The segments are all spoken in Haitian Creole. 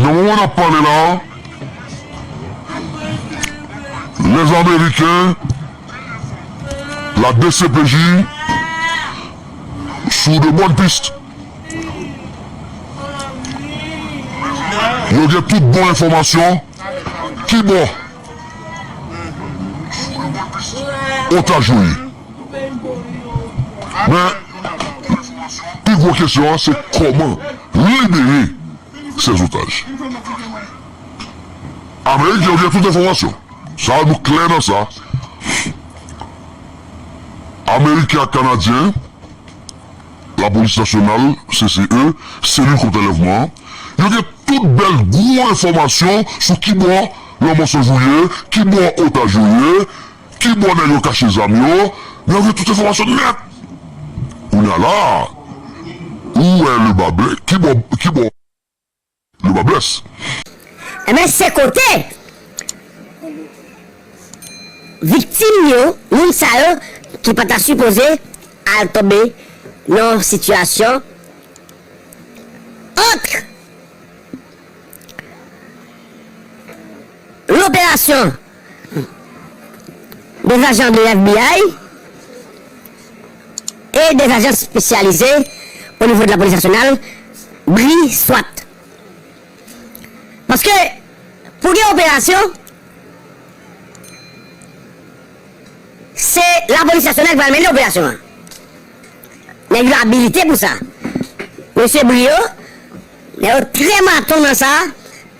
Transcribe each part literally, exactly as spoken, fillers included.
Nan moman n ap pale la, les Américains, la D C P J, sou de bonnes pistes. Yo gen tout bon enfòmasyon ki bò otaj yo ye. Men, pi gwo kesyon an, se kòman libere ces otages. Ameriken yo gen tout enfòmasyon. Sa, nou klè nan sa. Ameriken ak Kanadyen, Lapolis Nasyonal, C C E, Selil kont anlèvman an, yo gen tout bèl gwo enfòmasyon sou ki bò lanmò Sanjou ye, ki bò otaj yo ye, ki bò nèg yo kache zam yo, men yo gen tout enfòmasyon nèt. Kounye a la, ou wè le bas blesse, ki bò, ki bò le bas blesse. Enben, se kote viktim yo, moun sa yo ki pa ta sipoze al tonbe nan sitiyasyon ant loperasyon des agents de F B I et des agents spécialisés au niveau de la police nationale, bri swat. Paske pou gen operasyon, se lapolis nasyonal ki pral mennen operasyon an. Nèg yo abilite pou sa. Mesye Brio, nèg yo trè maton nan sa,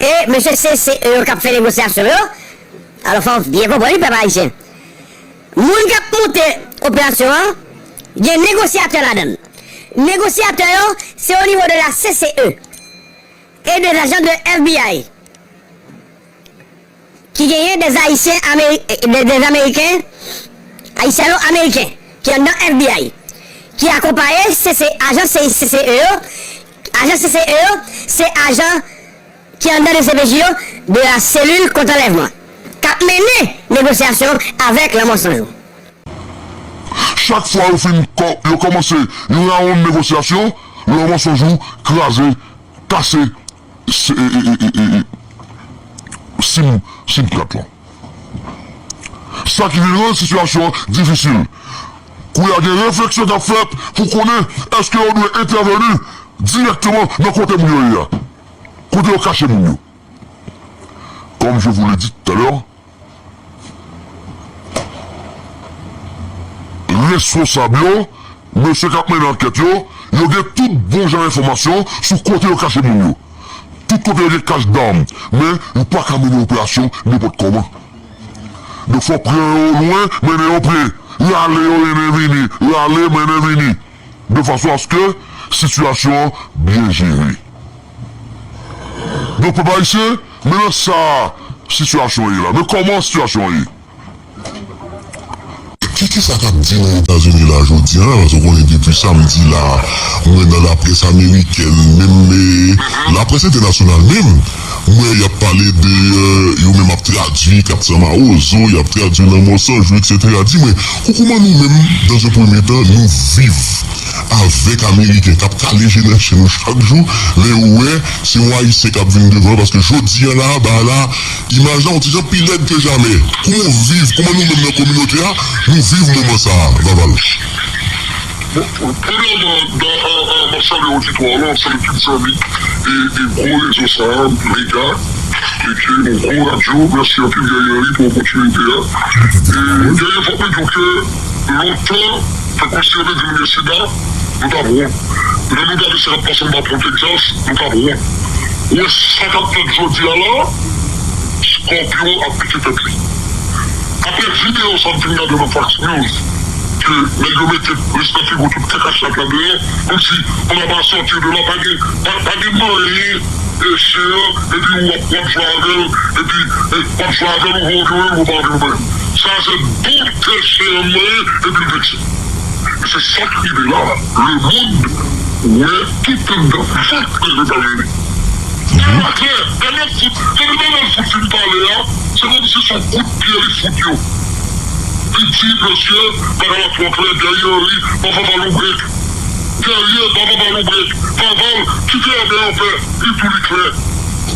e mesye C C E yo k ap fè negosyasyon yo, alò fò w byen konprann li, pèp ayisyen. Moun k ap monte operasyon an, gen negosyatè ladan l. Negosyatè yo, se o nivo de la C C E e des agents de F B I ki genyen des Haïtiens Améri- des, des Américains, Haïtiano-Américains, ki anndan F B I, ki akonpaye C C, ajan C C E yo. Ajan C C E yo, se ajan ki anndan D C P J yo, de la cellule contre enlèvement, k ap mennen negosyasyon avèk lanmò Sanjou. Chak fwa yo fin kò- yo kòmanse yon rawonn negosyasyon, lanmò Sanjou kraze, kase sim, sim kat lan. Sa ki vin rann sitiyasyon an difisil. Kounye a gen refleksyon k ap fèt pou konnen èske yo dwe entèveni dirèkteman nan kote moun yo ye a, kote yo kache moun yo. Comme je vous l'ai dit tout à l'heure, responsab yo, mesye k ap mennen ankèt yo, yo gen tout bon jan enfòmasyon sou kote yo kache moun yo. Tout kote yo gen kach dam, men yo pa ka mennen operasyon nenpòt kòman. Donk fò pran yo lwen, mennen yo pre, rale yo, mennen vini, rale, mennen vini. De fason aske sitiyasyon an byen jere. Donk, pèp ayisyen, men nan sa sitiyasyon an ye la. Men kòman sitiyasyon an ye? Ki, ki sa k ap di nan Etazini la jodi a? Paske w konnen depi samdi la, mwen nan laprès amerikèn, menm, eh, laprès entènasyonal menm, mwen y ap pale de, eh, yo menm ap tradui Kat San Mawozo, y ap tradui Lanmò San Jou, etsetera. Di mwen, kou-, kouman nou menm, dans un premier temps, nou viv avèk Ameriken k ap kale je nan chen nou chak jou, lè yo wè se yon Ayisyen k ap vin devan, paske jodi a la, bagay la, imaj la yon ti jan pi lèd ke jamè. Kouman w viv, kouman nou menm nan kominote a, nou viv moman sa a, Vaval? Bon, premyèman, m ap salye oditwa a, m ap salye tout zanmi e, e gwo rezo sa a, Mega, e ke yon gwo radyo. Mèsi anpil, Guerrier Henry, pou opòtinite a. E, Guerrier, fòk mwen di w ke lontan, tankou si yo te di nou gen sida, nou t ap wont. Lè nou gade sa k ap pase anba pon Texas, nou t ap wont. Ou wè sa k ap fèt jodi a la, Scorpio ap pete tèt li. Apre videyo sa m fin gade nan Fox News, ke nèg yo mete respè figi w tout kaka chak la deyò, kòmsi on n'a pas sorti de là, pa gen, pa, pa gen manyen, e, chen an, epi w ap, w ap jwe avè l, epi, e, w ap jwe avè l, ou voye w, ou pa voye l. Sa se bout tèt chen an manyen, epi l vekse. E se sa k rive la. Lemonn wè tout anndan vant nèg Etazini. Sa klè, Donald fout, depi Donald fout fin pale a, se kòmsi se yon kout pye li fout yo. Li di, mesye, bagay la twò klè, Guerrier Henry, pa fè Vaval yon brek. Guerrier, pa fè Vaval yon brek. Vaval, kite Albert anpè, li tou li klè.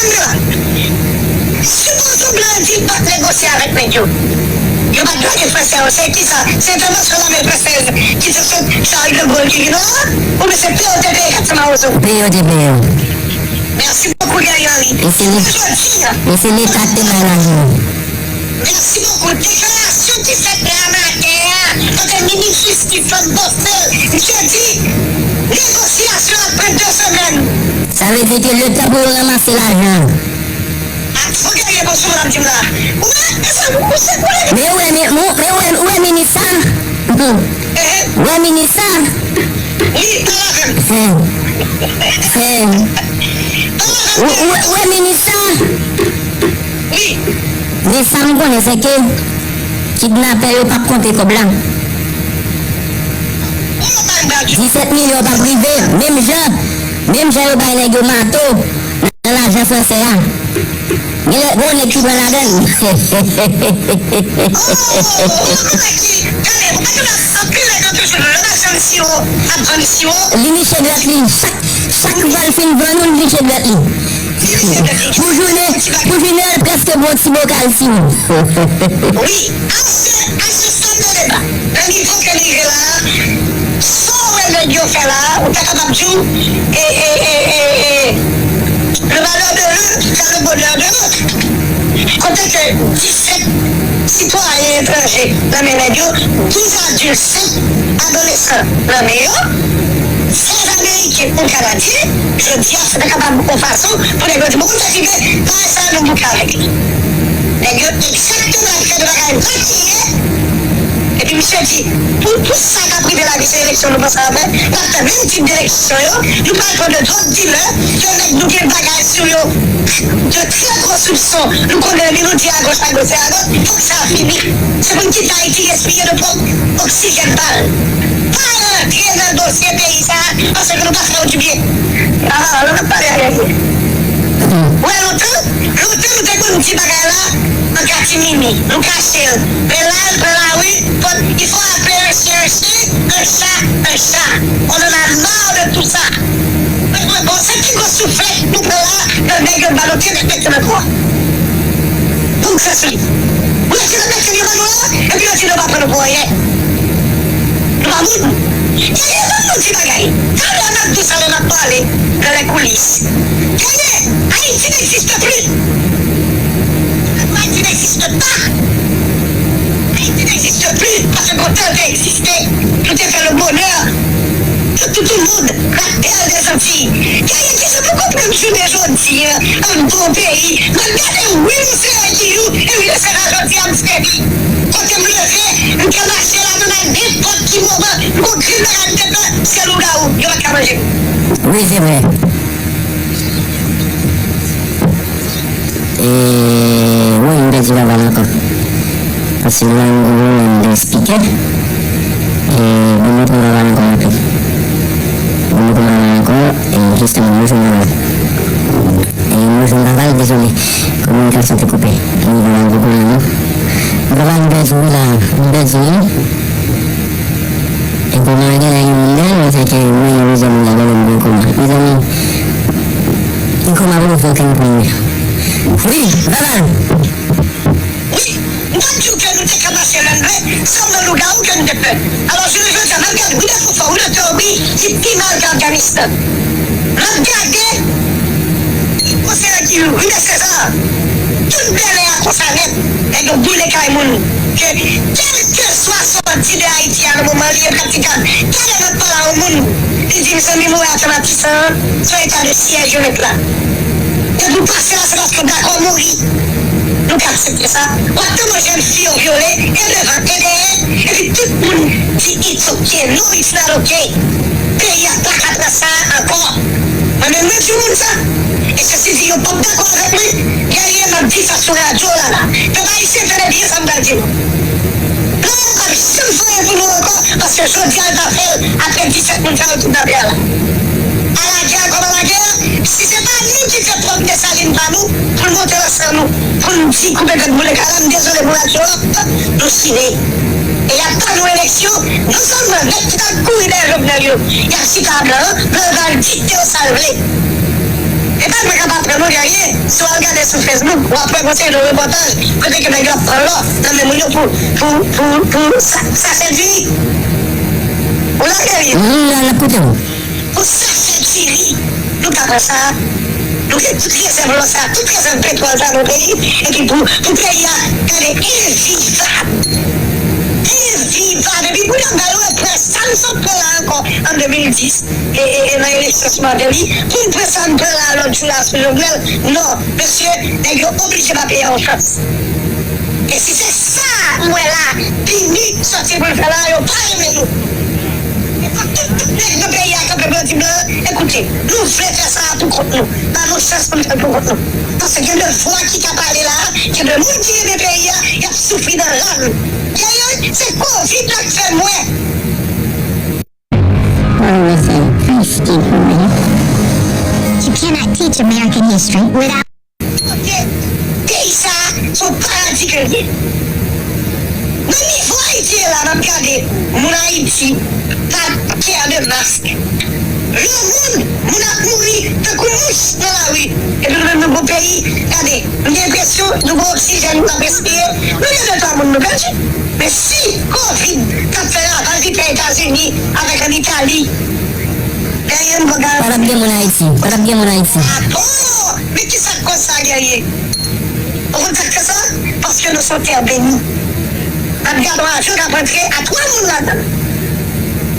Tann byen la. Sipoze blan yo di l pa t negosye avèk nèg yo. Yo pa t lage fransè yo. Se kisa? Se entèvansyon lame fransèz ki te sot Charles de Gaulle ki vin la? Oubyen se peye yo te peye Katya Mawozo? Peye yo te peye yo. Mèsi bokou, Guerrier Henry. E se Leta, jodi a, e se Leta ki te bay lajan yo. Mèsi bokou. Deklarasyon ki fèt la maten an, kote minis jistis lan poste l, misye di negosyasyon ap pran de semèn. Sa vle di ke letan pou yo ranmase lajan an. Ak fo Guerrier, bon, sou m ap di m la. Ou wè, mezanmi, ou se pou lè. Men ou wè, men, men, men ou wè, ou wè minis sa? Ou wè minis sa? Wi, pale avè m. Ou, ou, ou wè minis sa? Wi. Men sa m konnen, se ke kidnapè yo p ap konte kòb la. Disèt milyon p ap rive, menm jan, menm jan yo bay nèg yo mato nan lajan fransè a. Gen lè, gon nèg ki pran ladan l. Oh, ou wè ki, tande, ou pa tande anpil nèg yo toujou nan lajan siwo, ap vann siwo. Li niche dwèt li, chak, chak fwa l fin vann youn, li niche dwèt li. Pou jounen, pou jounen, l prèske bwè yon ti bokal siwo. Wi, a se, a se stade de débat. Nan nivo ke n rive la a, sa w wè nèg yo fè la a, ou ta kapab di w, e, e, e, e, e, le malheur de l'un fait le bonheur de l'autre. Kote ke disèt sitwayen etranje nan men nèg yo, douz adil senp adolesan nan men yo, sèz ameriken, yon kanadyen, jodi a, se ta kapab yon fason pou nèg yo di, bon, kote ki gen bagay sa a, nou bouke avèk li. Nèg yo egzakteman ap fè de bagay makiye. Epi misye di, pou, pou sa k ap rive la, misye eleksyon nou panse ap fè, n ap fè menm tip de eleksyon yo, nou pral pran de dwòg dilè, yo nèg nou gen bagay sou yo, de trè gwo soupson, nou konnen li, nou di agoch, agoch, se agoch, fòk sa fini. Se pou n kite Ayiti respire de pwòp oksijèn pa l. Pa rantre nan dosye peyi sa a, paske nou pa fè yo dibyen. Ah, nou p ap pale avèk yo. Ou wè lontan, lontan nou te konn di bagay la an katimini, nou kache l. Men la, l pran lari, fò, il faut appeler un chien un chien, un chat un chat. On en a marre de tout ça. Bon, se pi gwo souflèt nou pran la, nan nèg yo ba nou tyenèt mèt nan kwa. Pou n fè sou li. Ou mèt tyenèt mèt yo ba nou la, epi yo di nou pa pran nou pou anyen. Nou pa moun. Gade, ban nou ti bagay. Talè n ap di sa lè n ap pale nan lè koulis. Gade, Haïti n'existe plus. Haïti n'existe pas. Haïti n'existe plus. Paske kontan te egziste, nou te fè le bonheur de tout le monde, la terre des Antilles. Gade, ki jan pou konprann jounen jodi a, anndan yon peyi, m ap gade, wi, m se Ayiti, e wi, se la jodi a, m se li. Kote m leve, m te mache la, m al nenpòt ki moman, m gon grenn bagay m te pè, se lougawou. Wi, se vre. E, wi, m pèdi Laval ankò. Paske m nan yon gwo pwoblèm de speaker. E, ban m reprann Laval ankò rapid. Ban m reprann Laval ankò, e, jisteman, m jwenn Laval. E, m jwenn Laval, dezole. Kominikasyon te koupe. M rive Laval poko la, non. Laval, m pèdi wi la, m pèdi wi. E kouman gen lè gen moun dèyè, se ke mwen, mezanmi, la, mwen menm, mwen kouman. Mezanmi, e kouman pou nou fè okenn pwen? Wi, Laval! Wi, m t ap di w ke nou te ka mache lè n vle, sèlman lougawou ke n te pè. Alò, jounen jodi a, n ap gade Rudolph Fofò, Rudolph Torbi, li pi mal ke Afganistan. N ap gade konseye ki Rubens César, tout bèlè a konsa nèt, nèg yo boule kay moun. Ke kèlkeswa sa w di de Ayiti a nan moman li enpratikab. Talè m ap pale a yon moun, li di m, "Zanmi m, ou wè Atlantis an, se yon eta de syèj yo met la." Depi w pase la, se paske w dakò mouri. Nou ka aksepte sa? W ap tann yon jèn fi yo vyole, e devan, e dèyè, epi tout moun di, "It's okay." No, it's not okay. Peyi a pa ka pran sa ankò. Mwen menm, mwen di moun sa. E sesi di yo p ap dakò avèk mwen, Guerrier, m ap di sa sou radyo la la. Pèp ayisyen, tande byen sa m pral di nou. Non, m p ap janm fè anyen pou nou ankò, paske jodi a l pa fè l, apre disèt moun sa yo kidnape a la. Alagè kòm alagè, si se pa nou ki fè pwòp Desalin pa nou, pou n monte ansanm, pou n di koupe tèt boule kay la, m dezole pou radyo a, nou chire. E y ap tann yon eleksyon, non sèlman nèg ki t ap kouri dèyè Jovenel yo, y ap chita blan, blan va dikte yo sa l vle. E pa mwen k ap aprann nou Guerrier, si w al gade sou Facebook, w ap wè gon seri de repòtaj kote ke nèg yo ap pran lò nan men moun yo pou, pou, pou, pou sa, sa sèvi. Ou la Guerrier? Wi, la, n ap koute w. Pou sa sèvi. Nou ka pran sa. Nou gen tout rezèv lò sa, tout rezèv petwòl sa nan peyi. Epi pou, pou peyi a, gade, envivab. Envivab. Epi pou n ap bay repran sa n sot pran la ankò an de mil dis, e, e, e nan eleksyon sou Martelly, pou n pran sa n pran la lòt jou la sou Jovenel. Non, mesye, nèg yo oblije pa peyi a yon chans. E si se sa m wè la, Bini sòti pou l fè la, yo pa renmen nou. E fòk tout, tout nèg nan peyi a kanpe blan di blan, ekoute, nou vle fè sa a pou kont nou. Ba nou chans pou n fè l pou kont nou. Paske gen de vwa ki ka pale la, gen de moun ki renmen peyi a, y ap soufri nan lam. Yayay, se Covid la k fè m wè. Oh, it's a thirsty boy. You cannot teach American history without Paske peyi sa a, se yon paradi ke l ye. Nan nivo Ayiti ye la, n ap gade moun Ayiti pa kè de mask. Yon moun, moun ap mouri tankou mouch nan lari. Epi nou menm nou gon peyi, gade, m gen enpresyon nou gon oksijèn n ap respire. Nou gen de twa moun nou pèdi. Men si Covid t ap fè ravaj li pè Etazini avèk ann Itali, Guerrier, m pa ka. Pa t ap gen moun Ayiti. Pa t ap gen moun Ayiti. Ah bon? Men kisa k koz sa, Guerrier? Ou konn sa k fè sa? Paske nou se yon tè beni. N ap gade yon avyon k ap antre a twa moun ladan l.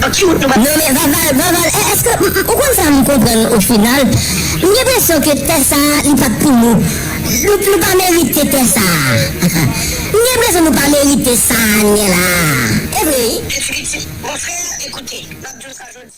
Nan ki wout nou pral? Non, men Vaval, Vaval, è-, èske, m, m, ou konn sa m konprann o final? M gen enpresyon ke tè sa a, li pa t pou nou. Nou, nou pa merite tè sa a. M gen enpresyon nou pa merite sa a n gen la a. E vre, wi. Definitif. Mon frè, ekoute, m ap di w sa jodi.